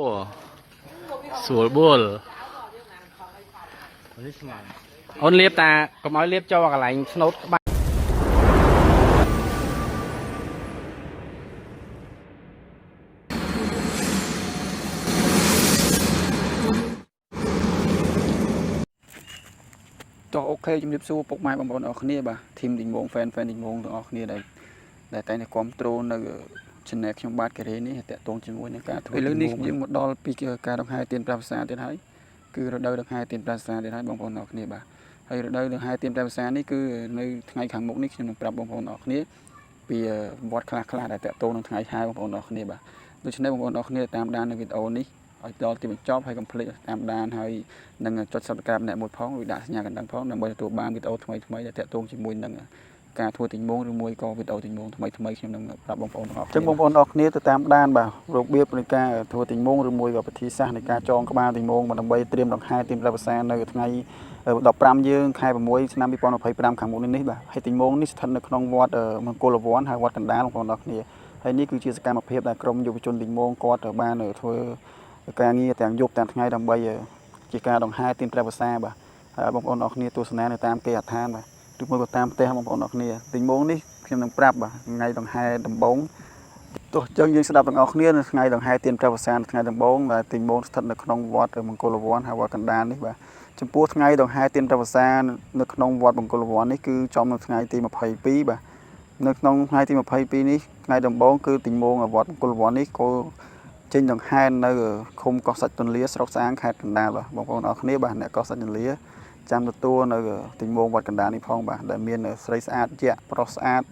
អូស្រួលបួល នេះស្មើ អូនលាបតាកុំឲ្យលាបចូលកន្លែងស្នូតក្បាល តោះ OK ជំរាបសួរពុកម៉ែបងប្អូនអរគ្នាបាទ team ទីងមង fan fan ទីងមងទាំងអស់គ្នាដែលដែលតែងតែគ្រប់គ្រងនៅ channel ខ្ញុំបាទការីនេះតាក់ទងជាមួយនឹងការធ្វើឥឡូវនេះយើងមកដល់ពីការដង្ហែទៀនព្រះវស្សាទៀតហើយគឺរដូវដង្ហែទៀនព្រះវស្សាទៀតហើយបងប្អូនអរគ្នាបាទហើយរដូវដង្ហែទៀនព្រះវស្សានេះគឺនៅថ្ងៃខាងមុខនេះខ្ញុំនឹងប្រាប់បងប្អូនអរគ្នាពីវត្តខ្លះខ្លះដែលតាក់ទងនឹងថ្ងៃហែបងប្អូនអរគ្នាបាទដូច្នេះបងប្អូនអរគ្នាតាមដាននៅវីដេអូនេះឲ្យដល់ទីបញ្ចប់ហើយកុំភ្លេចតាមដានហើយ និងចុច Subscribe អ្នកមួយផងរួចដាក់សញ្ញាកណ្ដឹងផងដើម្បីទទួលបានវីដេអូថ្មីៗដែលតាក់ទងជាមួយនឹងការធ្វើទីងមងឬមួយក៏វីដេអូទីងមងថ្មីៗខ្ញុំនឹងប្រាប់បងប្អូនទាំងអស់គ្នាអញ្ចឹងបងប្អូនអរគ្នាទៅតាមដានបាទរបៀបនៃការធ្វើទីងមងឬមួយក៏វិធីសាស្ត្រនៃការចងក្បាលទីងមងដើម្បីត្រៀមដង្ហែទៀនព្រះវស្សានៅថ្ងៃ15យើងខែ6ឆ្នាំ2025ខាងមុខនេះបាទហើយទីងមងនេះស្ថិតនៅក្នុងវត្តមង្គលវ័នហើយវត្តកណ្ដាលបងប្អូនអរគ្នាហើយនេះគឺជាសកម្មភាពដែលក្រុមយុវជនទីងមងគាត់បានធ្វើការងារទាំងយប់ទាំងថ្ងៃដើម្បី ជាការដង្ហែទៀនព្រះវស្សាបាទហើយបងប្អូនអរគ្នាទស្សនានៅតាមគេហដ្ឋានបាទឬមួយក៏តាមផ្ទះបងប្អូនអរគ្នាទីងមងនេះខ្ញុំនឹងប្រាប់បាទថ្ងៃដង្ហែដំបូងទោះចឹងយើងស្ដាប់ទាំងអស់គ្នានៅថ្ងៃដង្ហែទៀនព្រះវស្សានៅថ្ងៃដំបូងដែលទីងមងស្ថិតនៅក្នុងវត្តមង្គលវ័នហើយវត្តកណ្ដាលនេះបាទចំពោះថ្ងៃដង្ហែទៀនព្រះវស្សានៅក្នុងវត្តមង្គលវ័ននេះគឺចំនៅថ្ងៃទី22បាទនៅក្នុងថ្ងៃទី22នេះថ្ងៃដំបូងគឺទីងមងវត្តមង្គលវ័ននេះក៏ ចេញដង្ហែននៅឃុំកោះសាច់ទន្លាស្រុកស្អាងខេត្តកណ្ដាលបាទបងប្អូនអរគ្នាបាទអ្នកកោះសាច់ទន្លាចាំទទួលនៅទីងមងវត្តកណ្ដាលនេះផងបាទដែលមានស្រីស្អាតយៈប្រុសស្អាត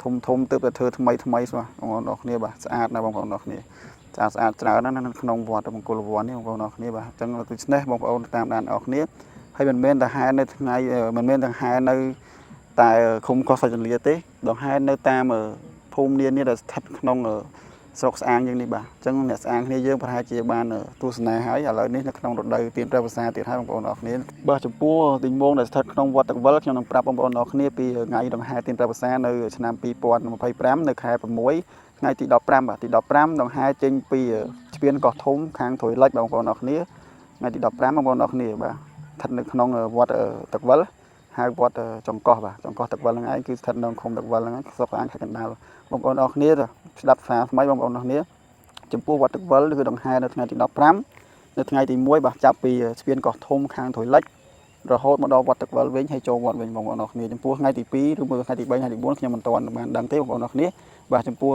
ធំធំទើបតែធ្វើថ្មីថ្មីស្បាទបងប្អូនអរគ្នាបាទស្អាតណាស់បងប្អូនអរគ្នាស្អាតស្អាតច្រើនណាស់នៅក្នុងវត្តមង្គលវ័ននេះបងប្អូនអរគ្នាបាទអញ្ចឹងដូច្នេះបងប្អូនតាមដានអរគ្នាហើយមិនមែនតែហែនៅថ្ងៃមិនមែនតែហែនៅតែឃុំកោះសាច់ទន្លាទេដង្ហែនៅតាមភូមិនានាដែលស្ថិតក្នុង ស្រុកស្អាងយើងនេះបាទអញ្ចឹងអ្នកស្អាងគ្នាយើងប្រហែលជាបានទស្សនាហើយឥឡូវនេះនៅក្នុងរដូវទៀនព្រះវស្សាទៀតហើយបងប្អូនអរគ្នាបាទចំពោះទីងមងដែលស្ថិតក្នុងវត្តទឹកវិលខ្ញុំនឹងប្រាប់បងប្អូនអរគ្នាពីថ្ងៃដង្ហែទៀនព្រះវស្សានៅឆ្នាំ2025នៅខែ6ថ្ងៃទី15បាទទី15ដង្ហែចេញពីស្ពានកោះធំខាងត្រួយលិចបងប្អូនអរគ្នាថ្ងៃទី15បងប្អូនអរគ្នាបាទស្ថិតនៅក្នុងវត្តទឹកវិលហៅវត្តចង្កោះបាទចង្កោះទឹកវិលហ្នឹងឯងគឺស្ថិតនៅឃុំទឹកវិលហ្នឹងឯងស្រុកស្អាងខេត្តកណ្ដាលបងប្អូនអរគ្នាស្ដាប់សារថ្មីបងប្អូនអរគ្នាចំពោះវត្តទឹកវិលគឺដង្ហែនៅថ្ងៃទី15នៅថ្ងៃទី1បាទចាប់ពីស្ពានកោះធំខាងត្រួយលិចរហូតមកដល់វត្តទឹកវិលវិញហើយចូលវត្តវិញបងប្អូនអរគ្នាចំពោះថ្ងៃទី2ឬមួយថ្ងៃទី3ថ្ងៃទី4ខ្ញុំមិនទាន់បានដឹងទេបងប្អូនអរគ្នាបាទចំពោះ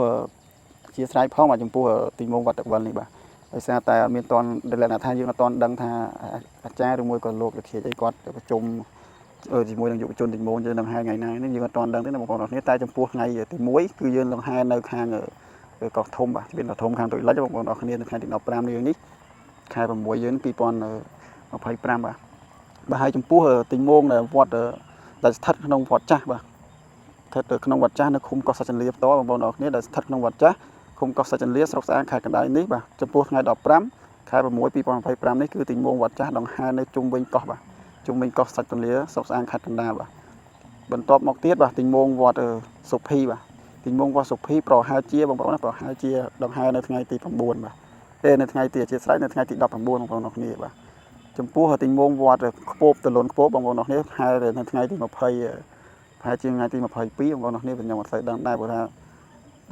ជាស្រ័យផងបាទចំពោះទីងវត្តទឹកវិលនេះបាទដោយសារតែអត់មានតន់លក្ខណៈថាយើងអត់តន់ដឹងថាអាចារ្យឬមួយក៏លោកវិធាអីគាត់ប្រជុំជាមួយនឹងយុវជនទីងយើងនឹងហែថ្ងៃណានេះយើងអត់តន់ដឹងទេណាបងប្អូនអរគ្នាតែចំពោះថ្ងៃទី1គឺយើងនឹងហែនៅខាងកោះធំបាទស្ពានកោះធំខាងតុយលិចបងប្អូនអរគ្នានៅថ្ងៃទី15នេះនេះខែ6យើង2025បាទបាទហើយចំពោះទីងងដែលវត្តដែលស្ថិតក្នុងវត្តចាស់បាទស្ថិតក្នុងវត្តចាស់នៅឃុំកោះសាច់ចន្លាផ្ទាល់បងប្អូនអរគ្នាដែលស្ថិតក្នុងវត្តចាស់ឃុំកោះសាច់ចន្លាស្រុកស្អាងខេត្តកណ្ដាលនេះបាទចំពោះថ្ងៃ15ខែ6 2025នេះគឺទីងងវត្តចាស់ដង្ហែនៅជុំវិញកោះបាទជុំវិញកោះសាច់ទន្លាស្រុកស្អាងខេត្តកណ្ដាលបាទបន្ទាប់មកទៀតបាទទីងងវត្តសុភីបាទទីងងវត្តសុភីប្រហែលជាបងប្អូនណាប្រហែលជាដង្ហែនៅថ្ងៃទី9បាទទេនៅថ្ងៃទីអធិស្ឋាននៅថ្ងៃទី19បងប្អូនអរគ្នាបាទចំពោះទីងងវត្តខ្ពបទលនខ្ពបបងប្អូនអរគ្នាហែនៅថ្ងៃទី20ប្រហែលជាថ្ងៃទី22បងប្អូនអរគ្នាខ្ញុំអត់សូវដឹងដែរព្រោះថា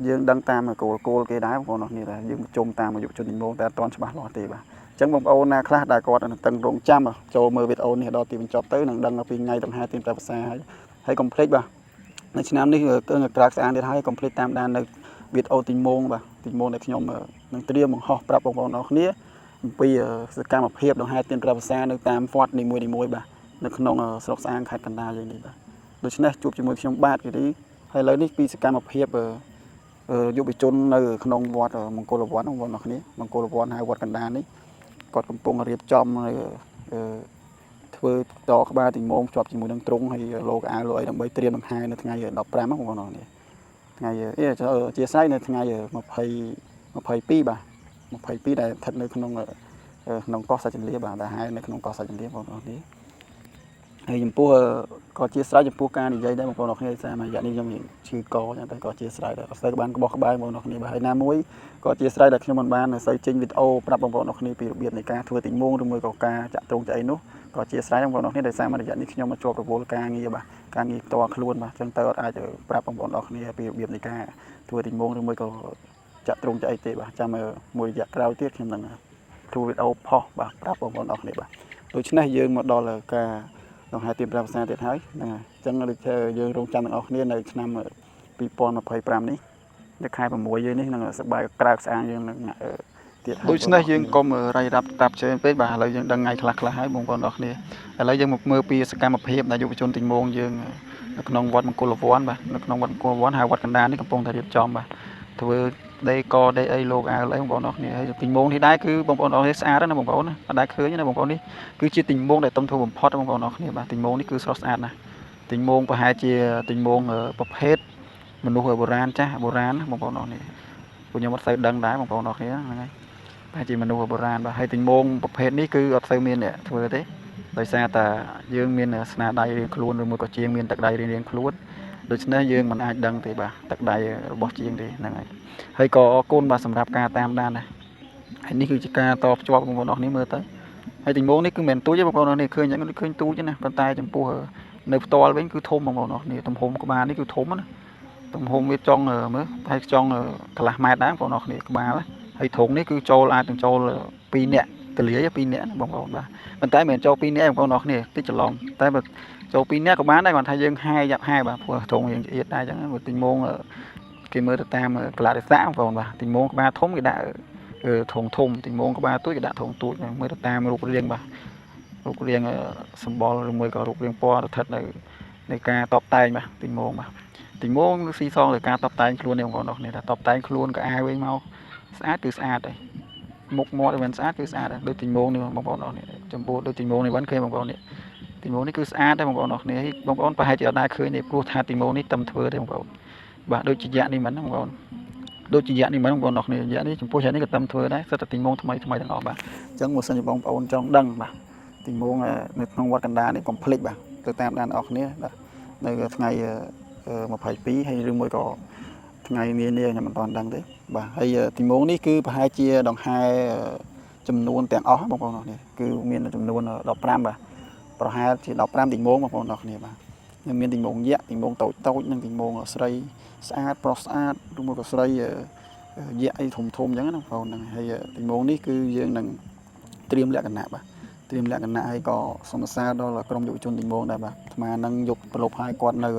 យើងដឹងតាមគោលគោលគេដែរបងប្អូនអរគ្នាដែរយើងប្រជុំតាមយុវជនទីងងតែអត់ទាន់ច្បាស់លាស់ទេបាទអញ្ចឹងបងប្អូនណាខ្លះដែលគាត់នឹងតឹងរងចាំចូលមើលវីដេអូនេះដល់ទីបញ្ចប់ទៅនឹងដឹងពីថ្ងៃដង្ហែទៀនព្រះវស្សាហើយហើយកុំភ្លេចបាទនៅឆ្នាំនេះគឺក្រៅស្អាងទៀតហើយកុំភ្លេចតាមដាននៅវីដេអូទីងងបាទទីងងដែលខ្ញុំនឹងត្រៀមបង្ហោះប្រាប់បងប្អូនអរគ្នាអំពីសកម្មភាពដង្ហែទៀនព្រះវស្សានៅតាមវត្តនីមួយៗបាទនៅក្នុងស្រុកស្អាងខេត្តកណ្ដាលយើងនេះបាទដូច្នេះជួបជាមួយខ្ញុំបាទគិរីហើយឥឡូវនេះពីសកម្មភាពយុវជននៅក្នុងវត្តមង្គលវ័នបងប្អូនអរគ្នាមង្គលវ័នហៅវត្តកណ្ដាលនេះគាត់កំពុងរៀបចំធ្វើតក្បាលទីងមជាប់ជាមួយនឹងទ្រុងហើយលោកអាវលោកអីដើម្បីត្រៀមដង្ហែនៅថ្ងៃ15បងប្អូនអរគ្នាថ្ងៃអេជាស្រ័យនៅថ្ងៃ20 22បាទ22ដែលស្ថិតនៅក្នុងក្នុងកោះសាច់ចន្លាបាទដែលហែនៅក្នុងកោះសាច់ចន្លាបងប្អូនអរគ្នា ហើយចំពោះក៏ជាស្រ័យចំពោះការនិយាយដែរបងប្អូនអរគ្នាសារមួយរយៈនេះខ្ញុំឈឺកចឹងតែក៏ជាស្រ័យដែរអត់សូវបានក្បោះក្បាយបងប្អូនអរគ្នាបាទហើយណាមួយក៏ជាស្រ័យដែលខ្ញុំមិនបានសូវចេញវីដេអូប្រាប់បងប្អូនអរគ្នាពីរបៀបនៃការធ្វើទីងមងឬមួយក៏ការចាក់ទ្រង់ចាក់អីនោះក៏ជាស្រ័យបងប្អូនអរគ្នាដោយសារមួយរយៈនេះខ្ញុំមកជាប់រវល់ការងារបាទការងារផ្ទាល់ខ្លួនបាទចឹងទៅអត់អាចប្រាប់បងប្អូនអរគ្នាពីរបៀបនៃការធ្វើទីងមងឬមួយក៏ចាក់ទ្រង់ចាក់អីទេបាទចាំមួយរយៈក្រោយទៀតខ្ញុំនឹងធ្វើវីដេអូផុសបាទប្រាប់បងប្អូនអរគ្នាបាទដូច្នេះយើងមកដល់ការដង្ហែទៀនព្រះវស្សាទៀតហើយហ្នឹងហើយអញ្ចឹងដូចយើងរងចាំទាំងអស់គ្នានៅឆ្នាំ2025នេះនៅខែ6យើងនេះនឹងសប្បាយក្រើកស្អាងយើងនឹងទៀតហើយដូច្នេះយើងកុំរៃរាប់តាប់ជើងពេកបាទឥឡូវយើងដឹងថ្ងៃខ្លះខ្លះហើយបងប្អូនអរគ្នាឥឡូវយើងមកមើលពីសកម្មភាពដែលយុវជនទីងមងយើងនៅក្នុងវត្តមង្គលវ័នបាទនៅក្នុងវត្តមង្គលវ័នហៅវត្តកណ្ដាលនេះកំពុងតែរៀបចំបាទធ្វើដេកដេអីលោកអាវអីបងប្អូនអរគ្នាហើយទីងមងនេះដែរគឺបងប្អូនអរគ្នាស្អាតណាស់បងប្អូនណាអត់ដែលឃើញណាបងប្អូននេះគឺជាទីងមងដែលតុំធូរបំផុតបងប្អូនអរគ្នាបាទទីងមងនេះគឺស្រស់ស្អាតណាស់ទីងមងប្រហែលជាទីងមងប្រភេទមនុស្សបុរាណចាស់បុរាណណាបងប្អូនអរគ្នាពួកខ្ញុំអត់សូវដឹងដែរបងប្អូនអរគ្នាហ្នឹងហើយប្រហែលជាមនុស្សបុរាណបាទហើយទីងមងប្រភេទនេះគឺអត់សូវមានអ្នកធ្វើទេដោយសារតែយើងមានស្នាដៃរៀងខ្លួនឬមួយក៏ជាងមានទឹកដៃរៀងៗខ្លួនដូច្នេះយើងមិនអាចដឹងទេបាទទឹកដៃរបស់ជាងទេហ្នឹងហើយហើយក៏អរគុណបាទសម្រាប់ការតាមដានដែរហើយនេះគឺជាការតភ្ជាប់បងប្អូនអរគ្នាមើលទៅហើយទីងមងនេះគឺមិនមែនទូចទេបងប្អូនអរគ្នាឃើញអញ្ចឹងឃើញទូចទេណាប៉ុន្តែចំពោះនៅផ្ទាល់វិញគឺធំបងប្អូនអរគ្នាទំហំក្បាលនេះគឺធំណាទំហំវាចង់មើលប្រហែលចង់កន្លះម៉ែត្រដែរបងប្អូនអរគ្នាក្បាលហើយធុងនេះគឺចូលអាចនឹងចូល2នាក់ទលាយ2នាក់ណាបងប្អូនបាទប៉ុន្តែមិនមែនចូល2នាក់បងប្អូនអរគ្នាតិចច្រឡំតែបើចូល2នាក់ក៏បានដែរគាត់ថាយើងហែយ៉ាប់ហែបាទព្រោះធុងយើងឆ្អៀតដែរអញ្ចឹងបើទីងមងគេមើលទៅតាមកលៈទេសៈបងប្អូនបាទទីងមងក្បាលធំគេដាក់ធុងធំទីងមងក្បាលទូចគេដាក់ធុងទូចមើលទៅតាមរូបរាងបាទរូបរាងសម្បុរឬមួយក៏រូបរាងពណ៌ស្ថិតនៅនៃការតបតែងបាទទីងមងបាទទីងមងស៊ីសងលើការតបតែងខ្លួននេះបងប្អូនអរគ្នាថាតបតែងខ្លួនកៅអៅវិញមកស្អាតគឺស្អាតហើយមុខមាត់មិនស្អាតគឺស្អាតដែរដូចទីងមងនេះបងប្អូនអរគ្នាចំពោះដូចទីងមងនេះវិញឃើញបងប្អូននេះទីងមងនេះគឺស្អាតដែរបងប្អូនអរគ្នាបងប្អូនប្រហែលជាអត់ដែរឃើញទេព្រោះថាទីងមងនេះតំធ្វើទេបងប្អូនបាទដូចជាយៈនេះមិនបងប្អូនដូចជាយៈនេះមិនបងប្អូនអរគ្នាយៈនេះចំពោះយៈនេះក៏តំធ្វើដែរសិតតែទីងមងថ្មីថ្មីទាំងអស់បាទអញ្ចឹងបើសិនជាបងប្អូនចង់ដឹងបាទទីងមងនៅក្នុងវត្តកណ្ដាលនេះកុំភ្លេចបាទទៅតាមដានអរគ្នាបាទនៅថ្ងៃ22ហើយឬមួយក៏ថ្ងៃនានាខ្ញុំមិនទាន់ដឹងទេបាទហើយទីងមងនេះគឺប្រហែលជាដង្ហែចំនួនទាំងអស់បងប្អូនអរគ្នាគឺមានចំនួន15បាទប្រហែលជា15ទីងមងបងប្អូនអរគ្នាបាទនឹងមានទីងមងយក្សទីងមងតូចតូចនិងទីងមងស្រីស្អាតប្រុសស្អាតឬមួយក៏ស្រីយក្សអីធំធំអញ្ចឹងណាបងប្អូនហ្នឹងហើយទីងមងនេះគឺយើងនឹងត្រៀមលក្ខណៈបាទត្រៀមលក្ខណៈហើយក៏សូមសរសើរដល់ក្រុមយុវជនទីងមងដែរបាទអាត្មានឹងយកប្រឡប់ឲ្យគាត់នៅ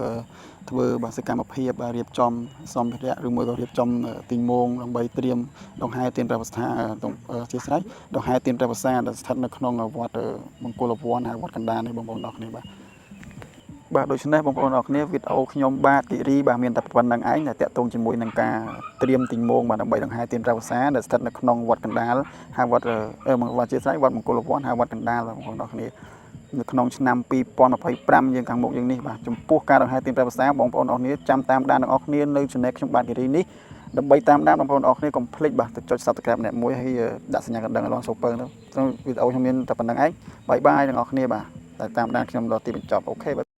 ធ្វើបាទសកម្មភាពបាទរៀបចំសម្ភារៈឬមួយក៏រៀបចំទីងមងដើម្បីត្រៀមដង្ហែទៀនព្រះវស្ថាជាស្រេចដង្ហែទៀនព្រះវស្សាដែលស្ថិតនៅក្នុងវត្តមង្គលវ័នហៅវត្តកណ្ដាលនេះបងប្អូនអរគ្នាបាទបាទដូច្នេះបងប្អូនអរគ្នាវីដេអូខ្ញុំបាទគិរីបាទមានតែប៉ុណ្្នឹងឯងដែលតាក់ទងជាមួយនឹងការត្រៀមទីងមងបាទដើម្បីដង្ហែទៀនព្រះវស្សាដែលស្ថិតនៅក្នុងវត្តកណ្ដាលហៅវត្តវត្តជាស្រេចវត្តមង្គលវ័នហៅវត្តកណ្ដាលបងប្អូនអរគ្នានៅក្នុងឆ្នាំ2025យើងខាងមុខយើងនេះបាទចំពោះការដង្ហែទៀនព្រះវស្សាបងប្អូនអរគ្នាចាំតាមដានទាំងអស់គ្នានៅ Channel ខ្ញុំបាទគិរីនេះដើម្បីតាមដានបងប្អូនអរគ្នាកុំភ្លេចបាទទៅចុច Subscribe អ្នកមួយហើយដាក់សញ្ញាកណ្ដឹងឲ្យឡងសូពើទៅវីដេអូខ្ញុំមានតែប៉ុណ្្នឹងឯង bye bye ទាំងអស់គ្នាបាទតែតាមដានខ្ញុំដល់ទីបញ្ចប់OK